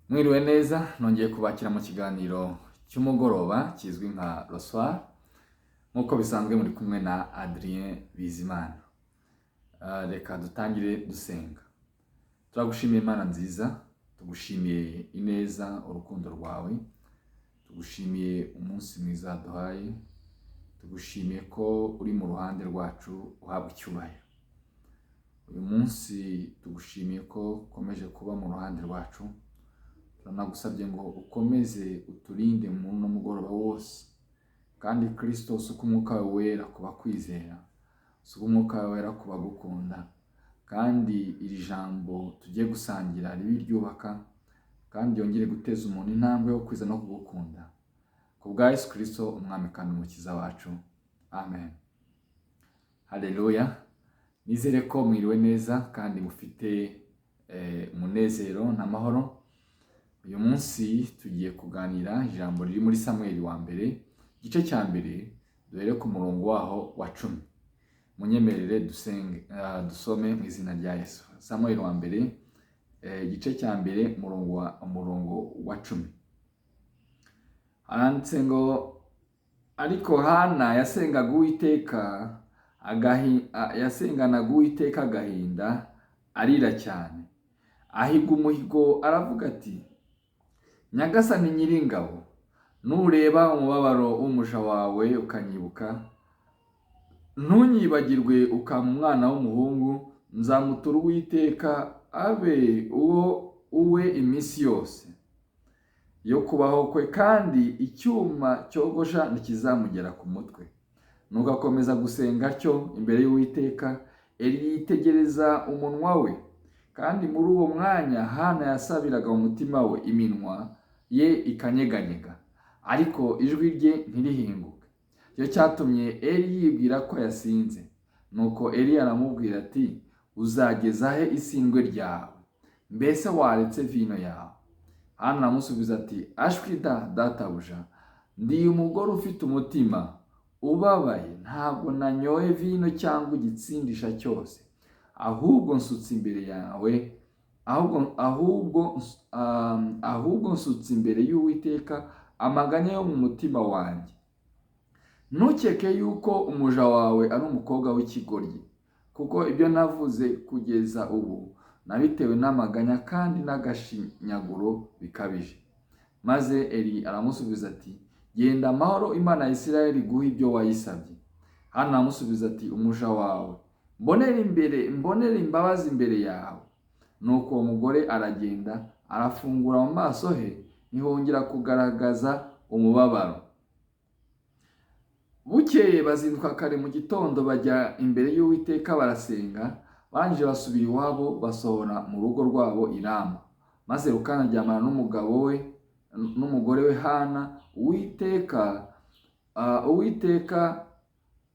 Mwiriwe neza, nongeye kubakira mu kiganiro cy'umugoroba kizwi nka Le Soir. Nk'uko bisanzwe, muri kumwe na Adrien Bizimana. Reka dutangire dusenga. Turagushimiye, Imana nziza, tugushimiye ineza, urukundo rwawe, tugushimiye umunsi mwiza duhaye, tugushimiye ko uri mu ruhande rwacu, uhabwa icyubahiro. Uyu munsi tugushimiye ko ukomeje kuba mu ruhande rwacu. Turanagusabye ngo ukomeze uturinde muri uno mugoroba wose, kandi Kirisito, usuke umwuka wawe wera ku bakwizera, usuke umwuka wawe wera ku bagukunda, kandi iri jambo tugiye gusangira ribe iryubaka kandi ryongere guteza umuntu intambwe yo kwiza no kugukunda, ku bwa Yesu Kirisito, umwami kandi umukiza wacu, amen. Haleluya! Nizere ko mwiriwe neza kandi mufite umunezero n'amahoro. Uyu munsi tugiye kuganira ijambo riri muri Samweli wa mbere, igice cya mbere, duhere ku murongo waho wa 10. Munyemerere dusenge, dusome mu izina rya Yesu. Samweli wa mbere, igice cya mbere, umurongo wa 10, haranditse ngo: "Ariko Hana yasengaga Uwiteka yasenganaga Uwiteka agahinda, arira cyane. Ahiga umuhigo, aravuga ati: 'Nyagasani Nyiringabo, nureba umubabaro w'umuja wawe ukanyibuka, ntunyibagirwe, ukampa umwana w'umuhungu, nzamutura Uwiteka abe uwo uwe iminsi yose yo kubaho kwe, kandi icyuma cyogosha ntikizamugera ku mutwe.' Nuko akomeza gusenga atyo imbere y'Uwiteka. Eli yitegereza umunwa we, kandi muri uwo mwanya Hana yasabiraga mu mutima we, iminwa ye ikanyeganyega, ariko ijwi rye ntirihinguke. Icyo cyatumye Eli yibwira ko yasinze. Nuko Eli aramubwira ati: 'Uzageza he isindwe ryawe? Mbese waretse vino yawe?' Hana aramusubiza ati: 'Ashwi da, databuja! Ndi umugore ufite umutima ubabaye. Ntabwo nanyoye vino cyangwa igitsindisha cyose, ahubwo nsutse imbere yawe, ahubwo nsutse imbere y'Uwiteka amaganya yo mu mutima wanjye. Ntukeke yuko umuja wawe ari umukobwa w'ikigoryi, kuko ibyo navuze kugeza ubu nabitewe n'amaganya kandi n'agashinyaguro bikabije.' Maze Eli aramusubiza ati: 'Genda amahoro, Imana ya Isirayeli iguhe ibyo wayisabye.' Hana aramusubiza ati: 'Umuja wawe mbonere imbabazi imbere yawe.' Nuko uwo mugore aragenda, arafungura mu maso he, ntihongera kugaragaza umubabaro. Bukeye bazinduka kare mu gitondo, bajya imbere y'Uwiteka, barasenga. Barangije basubira iwabo, basohora mu rugo rwabo i Rama. Maze Elukana aryamana n'umugabo we n'umugore we Hana, Uwiteka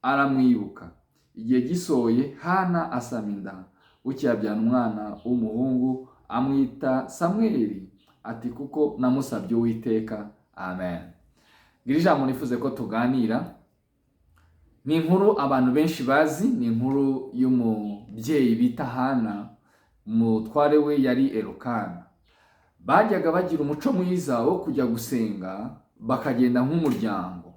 aramwibuka. Igihe gisohoye, Hana asama inda. Bukeye abyara umwana w'umuhungu, amwita Samweli, ati: 'Kuko namusabye Uwiteka.' Amen." Ngiri ijambo nifuze ko tuganira. Ni inkuru abantu benshi bazi, ni inkuru y'umubyeyi bita Hana, umutware we yari Elukana. Bajyaga bagira umuco mwiza wo kujya gusenga, bakagenda nk'umuryango.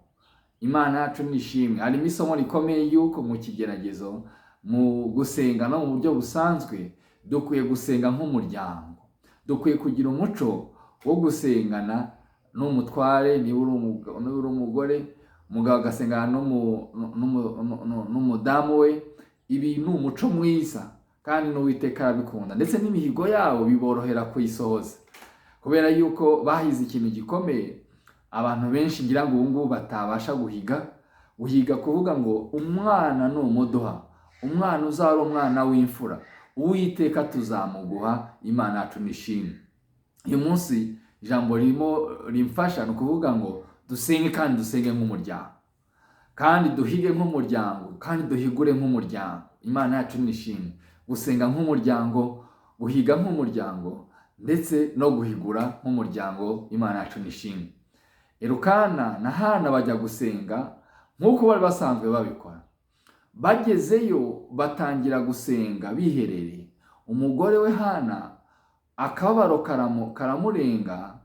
Imana yacu ni ishimwe. Harimo isomo rikomeye yuko mu kigeragezo, mu gusenga no mu buryo busanzwe, dukwiye gusenga nk'umuryango. Dukwiye kugira umuco wo gusengana n'umutware. Niba uri umugore, umugabo agasengana n'umudamu we. Ibi ni umuco mwiza kandi n'Uwiteka arabikunda, ndetse n'imihigo yabo biborohera kuyisohoza kubera yuko bahize ikintu gikomeye abantu benshi ngira ngo ubu ngubu batabasha guhiga. Guhiga kuvuga ngo umwana ni umuduha, umwana uzaba ari umwana w'imfura, Uwiteka tuzamuguha. Imana yacu nishimwe. Uyu munsi ijambo ririmo rimfasha ni ukuvuga ngo dusenge, kandi dusenge nk'umuryango, kandi duhige nk'umuryango, kandi duhigure nk'umuryango. Imana yacu nishimwe. Gusenga nk'umuryango, guhiga nk'umuryango, ndetse no guhigura nk'umuryango. Imana yacu nishimwe. Elukana na Hana bajya gusenga nk'uko bari basanzwe babikora. Bagezeyo batangira gusenga biherereye. Umugore we Hana Akababaro karamurenga.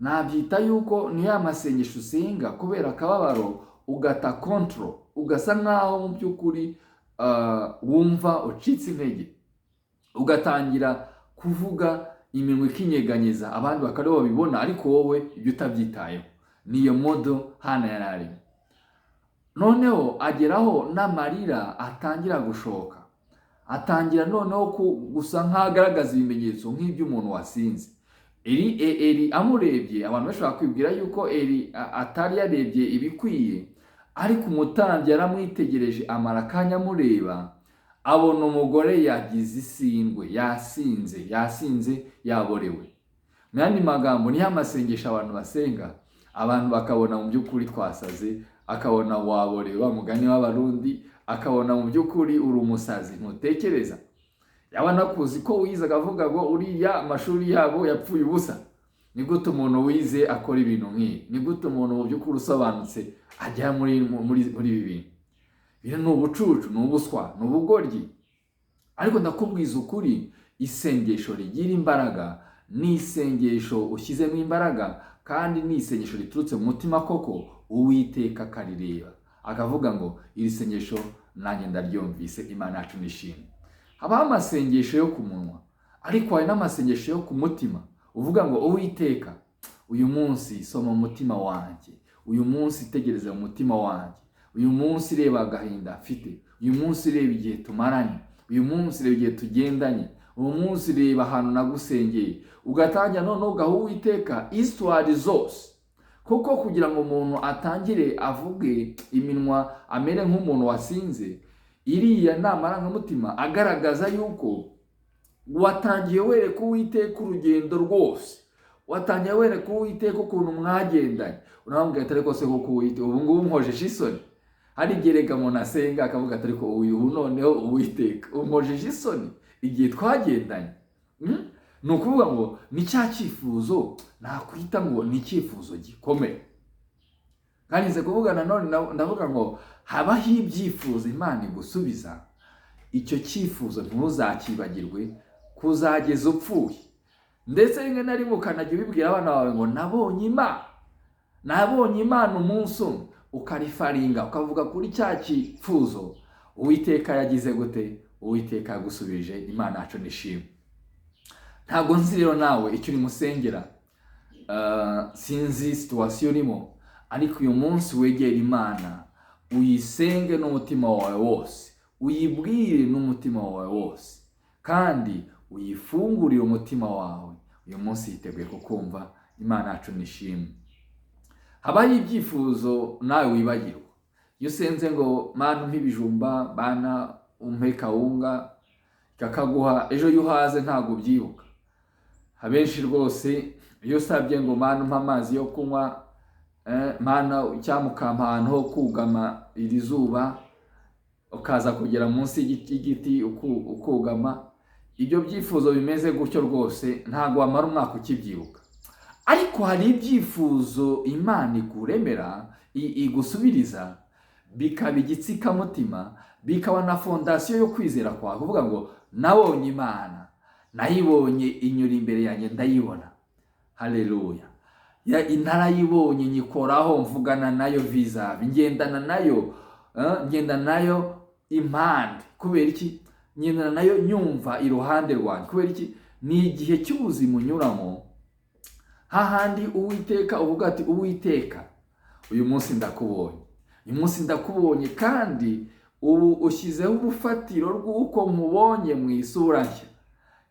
Nabyita yuko ni ya masengesho usenga kubera akababaro, ugata control, ugasa nkaho mu by'ukuri wumva ucitse intege, ugatangira kuvuga, iminwa ikinyeganyeza, abandi bakaba babibona, ariko wowe ibyo utabyitayeho. Niyo mode Hana yari arimo. Noneho ageraho n'amarira atangira gushoka, atangira noneho gusa nk'agaragaza ibimenyetso nk'iby'umuntu wasinze. Eli amurebye, abantu bashobora kwibwira yuko Eli atari yarebye ibikwiye, ariko umutambyi yaramwitegereje, amara akanya amureba, abona umugore yagize isindwe, yasinze, yasinze, yaborewe. Mu yandi magambo, niyo amasengesho abantu basenga, abantu bakabona mu by'ukuri twasaze, akabona waborewe, wa mugani w'Abarundi, akabona mu by'ukuri uri umusazi, ntutekereza. Yaba anakuzi ko wize, akavuga ngo uriya amashuri yabo yapfuye ubusa. Ni gute umuntu wize akora ibintu nk'ibi? Ni gute umuntu mu by'ukuri usobanutse ajya muri ibi bintu? Ibi ni ubucucu, ni ubuswa, ni ubugoryi. Ariko ndakubwiza ukuri, isengesho rigira imbaraga ni isengesho ushyizemo imbaraga, kandi ni isengesho riturutse mu mutima koko, Uwiteka akarireba akavuga ngo iri sengesho nanjye ndaryumvise, Imana yacu nishimwe. Habaho amasengesho yo ku munwa, ariko hari n'amasengesho yo ku mutima, uvuga ngo Uwiteka, uyu munsi soma umutima wanjye, uyu munsi tegereza mu mutima wanjye, uyu munsi reba agahinda mfite, uyu munsi reba igihe tumaranye, uyu munsi reba igihe tugendanye, uyu munsi reba ahantu nagusengeye. Ugatangira noneho ugaha Uwiteka histoire zose, kuko kugira ngo umuntu atangire avuge iminwa amere nk'umuntu wasinze, iriya ni amarangamutima agaragaza yuko watangiye wereka Uwiteka urugendo rwose, watangiye wereka Uwiteka ukuntu mwagendanye. Uramubwira ati ariko se koko Uwiteka, ubu ngubu nkojeje isoni. Hari igihe reka umuntu asenga akavuga ati ariko uyu noneho Uwiteka unkojeje isoni igihe twagendanye. Ni ukuvuga ngo ni cya cyifuzo nakwita ngo ni icyifuzo gikomeye. Kandi nze kuvuga nanone, ndavuga ngo habaho ibyifuzo Imana igusubiza, icyo cyifuzo ntuzakibagirwe kuzageza upfuye. Ndetse rimwe na rimwe ukanajya ubibwira abana bawe ngo nabonye Imana, nabonye Imana umunsi umwe, ukarifaringa, ukavuga kuri cya cyifuzo Uwiteka yagize gute, Uwiteka yagusubije. Imana yacu nishimwe. Ntabwo nzi rero nawe icyo urimo usengera, sinzi situation urimo, ariko uyu munsi wegera Imana, uyisenge n'umutima wawe wose, uyibwire n'umutima wawe wose, kandi uyifungurire umutima wawe. Uyu munsi yiteguye kukumva. Imana yacu nishimwe. Habaho ibyifuzo nawe wibagirwa. Iyo usenze ngo Mana umpe ibijumba, Mana umpe kawunga, kakaguha, ejo iyo uhaze ntabwo ubyibuka. Abenshi rwose iyo usabye ngo Mana umpe amazi yo kunywa, Mana cyangwa ukampa ahantu ho kugama iri zuba, ukaza kugera munsi y'igiti ukugama, ibyo byifuzo bimeze gutyo rwose ntabwo wamara umwaka ukibyibuka. Ariko hari ibyifuzo Imana ikuremera, igusubiriza, bikaba igitsikamutima, bikaba na fondation yo kwizera kwawe, kuvuga ngo nabonye Imana, nayibonye inyura imbere yanjye ndayibona. Haleluya. Narayibonye, nyikoraho, mvugana nayo vis-à-vis, ngendana nayo, ngendana nayo impande. Kubera iki? Ngendana nayo nyumva iruhande rwanjye. Kubera iki? Ni igihe cy'ubuzima unyuramo, hahandi Uwiteka uvuga ati Uwiteka uyu munsi ndakubonye, uyu munsi ndakubonye, kandi ubu ushyizeho urufatiro rw'uko nkubonye mu isura nshya.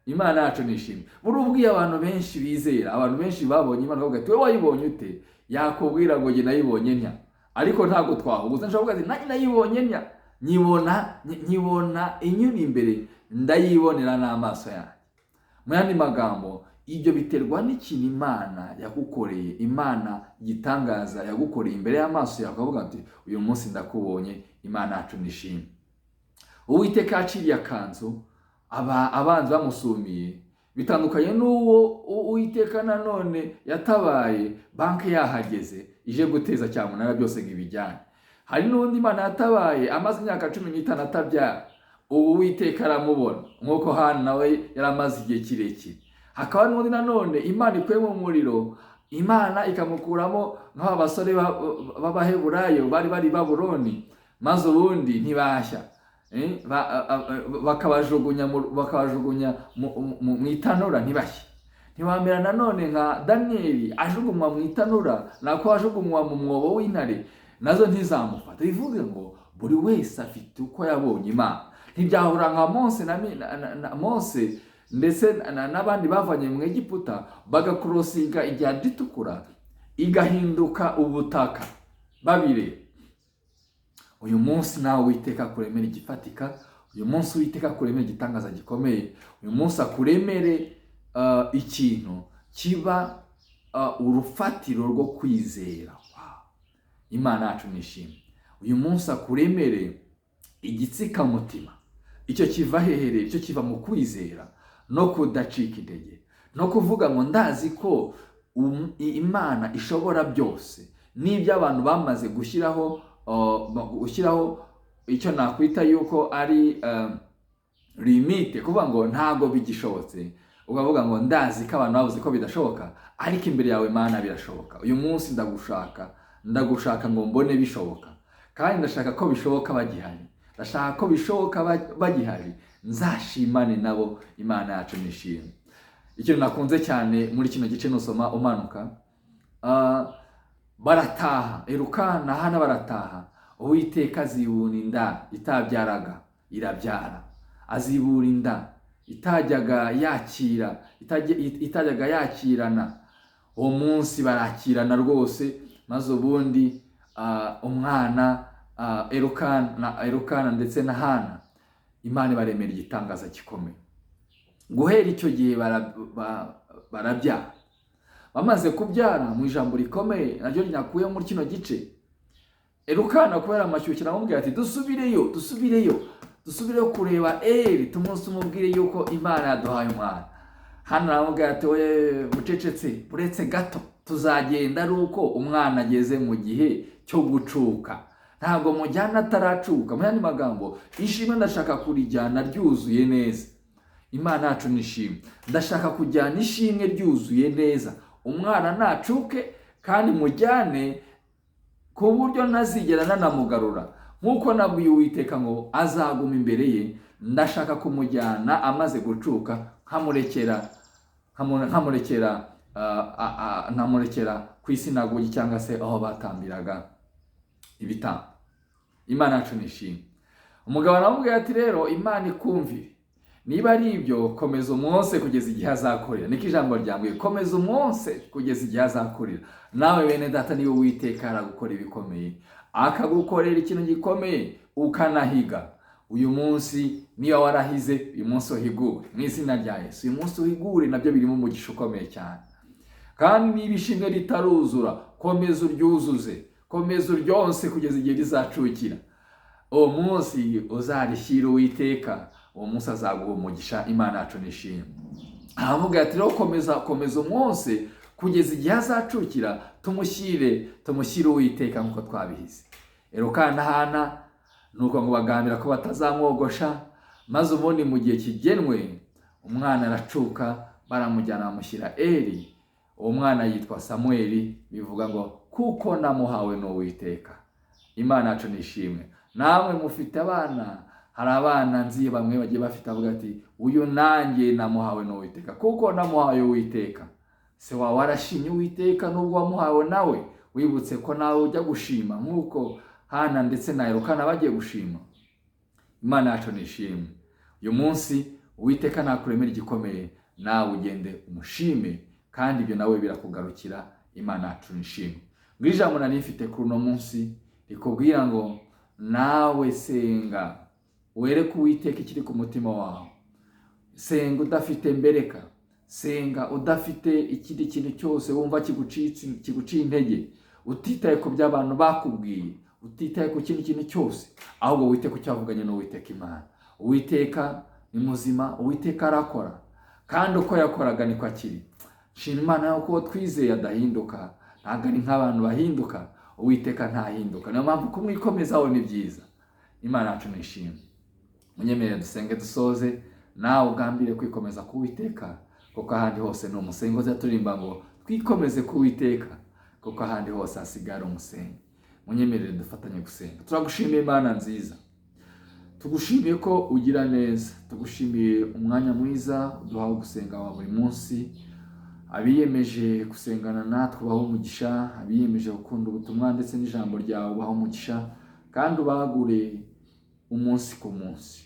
Imana yacu nishimwe. Buri ubwiye abantu benshi bizera, abantu benshi babonye Imana, bavuga ati wowe wayibonye ute? Yakubwira ngo njye nayibonye ntya, ariko ntabwo twahuguza. Nshobora kuvuga ati nanjye nayibonye ntya, nyibona inyura imbere, ndayibonera n'amaso yanjye. Mu yandi magambo, ibyo biterwa n'ikintu Imana yagukoreye, Imana igitangaza yagukoreye imbere y'amaso yawe, ukavuga ati uyu munsi ndakubonye. Imana yacu nishimwe. Uwiteka yaciriye akanzu abanzi bamusumiye, bitandukanye n'uwo Uwiteka nanone yatabaye banki yahageze ije guteza cyamunara byose ngo ibijyane. Hari n'undi Imana yatabaye amaze imyaka 15 atabyara, ubu Uwiteka aramubona, nk'uko Hana nawe yari amaze igihe kirekire. Hakaba n'undi nanone Imana ikuye mu muriro, Imana ikamukuramo nk'aba basore b'Abaheburayo bari bari i Babuloni, maze ubundi ntibashya. Bakabajugunya mu itanura ntibashye. Ntiwamera nanone nka Daniyeli ajugunywa mu itanura, nako ajugunywa mu mwobo w'intare, nazo ntizamufata. Bivuge ngo buri wese afite uko yabonye Imana. Ntibyahura nka Mose na Mose ndetse n'abandi bavanye mu Egiputa, bagacrossinga inyanja itukura igahinduka ubutaka babireba. Uyu munsi nawe Uwiteka akuremere igifatika, uyu munsi Uwiteka akuremere igitangaza gikomeye, uyu munsi akuremere ikintu kiba urufatiro rwo kwizera. Wow. Imana yacu nishimwe. Uyu munsi akuremere igitsikamutima. Icyo kiva hehe rero? Icyo kiva mu kwizera no kudacika intege, no kuvuga ngo ndazi ko Imana ishobora byose, n'ibyo abantu bamaze gushyiraho icyo nakwita yuko ari limite, kuvuga ngo ntabwo bigishobotse, ukavuga ngo ndazi ko abantu bavuze ko bidashoboka, ariko imbere yawe Mana birashoboka. Uyu munsi ndagushaka, ndagushaka ngo mbone bishoboka, kandi ndashaka ko bishoboka bagihari, ndashaka ko bishoboka bagihari, nzashimane nabo. Imana yacu nishimwe. Ikintu nakunze cyane muri kino gice, nusoma umanuka, barataha, Elukana na Hana barataha. Uwiteka azibura inda itabyaraga irabyara, azibura inda itajyaga yakira, itajyaga yakirana. Uwo munsi barakirana rwose, maze ubundi umwana Elukana ndetse na Hana, Imana ibaremera igitangaza gikomeye. Guhera icyo gihe barabyara. Bamaze kubyara, mu ijambo rikomeye naryo ryakuye muri kino gice, Elukana kubera amashyushyu aramubwira ati dusubireyo, dusubireyo, dusubireyo kureba Eli, tumunsi umubwire yuko Imana yaduhaye umwana. Hano aramubwira ati we mucecetse, uretse gato, tuzagenda ari uko umwana ageze mu gihe cyo gucuka, ntabwo mujyana ataracuka. Mu yandi magambo, ishimwe ndashaka kurijyana ryuzuye neza. Imana yacu ni ishimwe. Ndashaka kujyana ishimwe ryuzuye neza, umwana nacuke kandi mujyane ku buryo ntazigera nanamugarura, nk'uko nabwiye Uwiteka ngo azaguma imbere ye. Ndashaka kumujyana amaze gucuka, nkamurekera ku isinagogi cyangwa se aho batambiraga ibitambo. Imana yacu ni ishimwe. Umugabo aramubwira ati rero Imana ikumvire, niba ari ibyo komeza umwonse kugeza igihe azakorera. Niko ijambo ryambwiye, komeza umwonse kugeza igihe azakorera. Nawe bene data, niba Uwiteka aragukora ibikomeye, akagukorera ikintu gikomeye ukanahiga, uyu munsi niba warahize, uyu munsi uhigure mu izina rya Yesu. Uyu munsi uhigure, nabyo birimo umugisha ukomeye cyane. Kandi niba ishimwe ritaruzura, komeza uryuzuze, komeza uryonse kugeza igihe rizacukira. Uwo munsi uzarishyira Uwiteka, uwo munsi azaguha umugisha. Imana yacu nishimwe. Aravuga ati rero komeza, komeza umwonse kugeza igihe azacukira, tumushyire Uwiteka nk'uko twabihize. Elukana Hana nuko ngo bagambira ko batazamwogosha, maze ubundi mu gihe kigenwe umwana aracuka, baramujyana bamushyira Eli. Uwo mwana yitwa Samweli, bivuga ngo kuko namuhawe n'Uwiteka. Imana yacu nishimwe. Namwe mufite abana, hari abana nzi bamwe bagiye bafite, avuga ati uyu nanjye namuhawe n'Uwiteka, kuko namuhawe Uwiteka. Se wawe warashimye Uwiteka nubwo wamuhawe nawe, wibutse ko nawe ujya gushima nk'uko Hana ndetse na Elukana bagiye gushima. Imana yacu nishimwe. Uyu munsi Uwiteka nakuremera igikomeye, nawe ugende umushime, kandi ibyo nawe birakugarukira. Imana yacu nishimwe. Ngiri ijambo nari mfite kuri uno munsi rikubwira ngo nawe senga, wereke Uwiteka ikiri ku mutima wawe. Senga udafite mbereka, senga udafite ikindi kintu cyose wumva kiguciye intege, utitaye ku byo abantu bakubwiye, utitaye ku kindi kintu cyose, ahubwo wite ku cyo wavuganye n'Uwiteka Imana. Uwiteka ni muzima, Uwiteka arakora, kandi uko yakoraga niko akiri. Shima Imana yuko twizeye adahinduka, ntabwo ari nk'abantu bahinduka. Uwiteka ntahinduka, niyo mpamvu kumwikomezaho ni byiza. Imana yacu nishimwe. Munyemerere dusenge dusoze, nawe ugambire kwikomeza ku Uwiteka Kuko ahandi hose ni umusenyi. Ngo turirimba ngo twikomeze ku Uwiteka, kuko ahandi hose hasigara umusenyi. Munyemerere dufatanye gusenga. Turagushimiye, Imana nziza, tugushimiye ko ugira neza, tugushimiye umwanya mwiza uduha wo gusenga wa buri munsi. Abiyemeje gusengana natwe ubahe umugisha, abiyemeje gukunda ubutumwa ndetse n'ijambo ryawe ubahe umugisha, kandi ubagure umunsi ku munsi.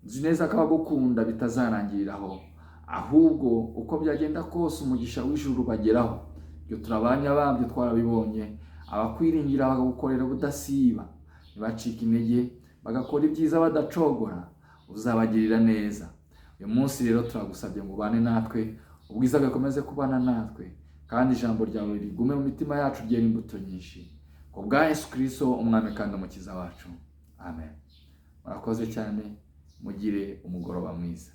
Nzi neza ko abagukunda bitazarangirira aho, ahubwo uko byagenda kose umugisha w'ijuru ubageraho. Ibyo turabanya babyo twarabibonye. Abakwiringira bakagukorera ubudasiba, ntibacike intege, bagakora ibyiza badacogora, uzabagirira neza. Uyu munsi rero turagusabye ngo ubane natwe, ubwiza bwakomeze kubana natwe, kandi ijambo ryawe rigume mu mitima yacu ryera imbuto nyinshi, ku bwa Yesu Kristo, Umwami kandi Umukiza wacu. Amen. Murakoze cyane, mugire umugoroba mwiza.